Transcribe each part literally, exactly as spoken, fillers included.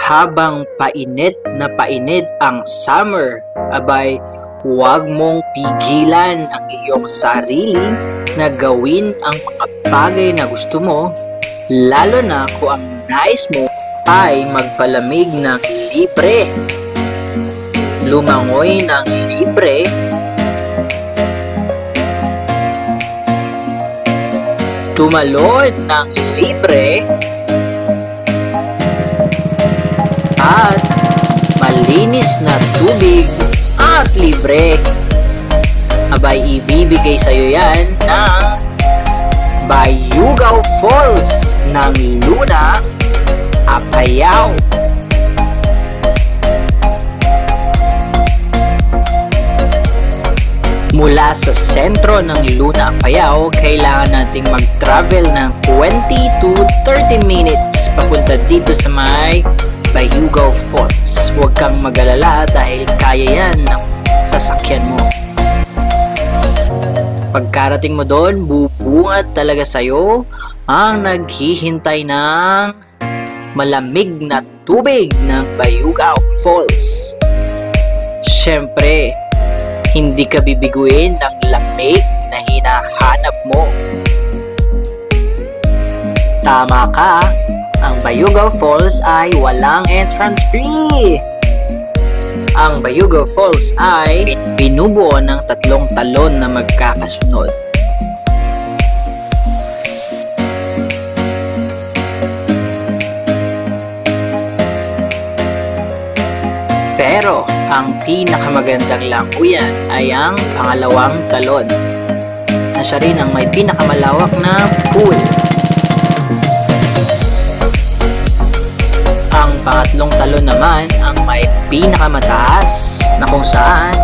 Habang painit na painit ang summer, abay, huwag mong pigilan ang iyong sarili na gawin ang mga bagay na gusto mo, lalo na kung ang nais mo ay magpalamig ng libre, lumangoy ng libre, tumalon ng libre, at malinis na tubig at libre. Abay, ibibigay sa'yo yan ng Bayugaw Falls ng Luna, Apayao. Mula sa sentro ng Luna, Apayao, kailangan nating mag-travel ng twenty to thirty minutes papunta dito sa may Bayugaw Falls. Huwag kang mag-alala dahil kaya yan ng sasakyan mo. Pagkarating mo doon, bubungad talaga sa'yo ang naghihintay ng malamig na tubig ng Bayugaw Falls. Siyempre, hindi ka bibiguin ng lamig na hinahanap mo. Tama ka, ang Bayugaw Falls ay walang entrance fee. Ang Bayugaw Falls ay binubuo ng tatlong talon na magkakasunod. Pero ang pinakamagandang languyan ay ang pangalawang talon, na siya rin ang may pinakamalawak na pool. Ang pangatlong talon naman ang may pinakamataas, na kung saan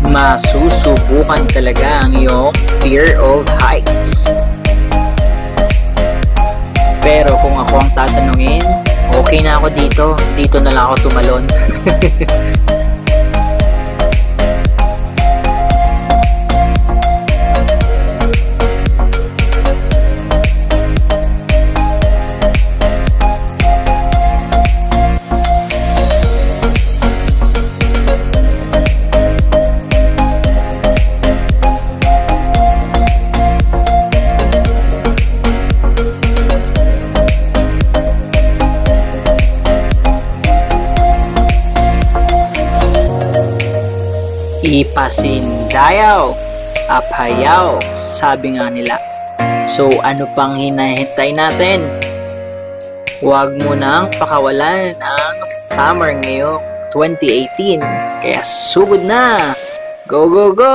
masusubukan talaga ang iyong fear of heights. Pero kung ako ang tatanungin, okay na ako dito. Dito na lang ako tumalon. Ipasindayaw, Apayao, sabi nga nila. So, ano pang hinahintay natin? Huwag mo nang pakawalan ang summer ngayong twenty eighteen. Kaya sugod na! Go, go, go!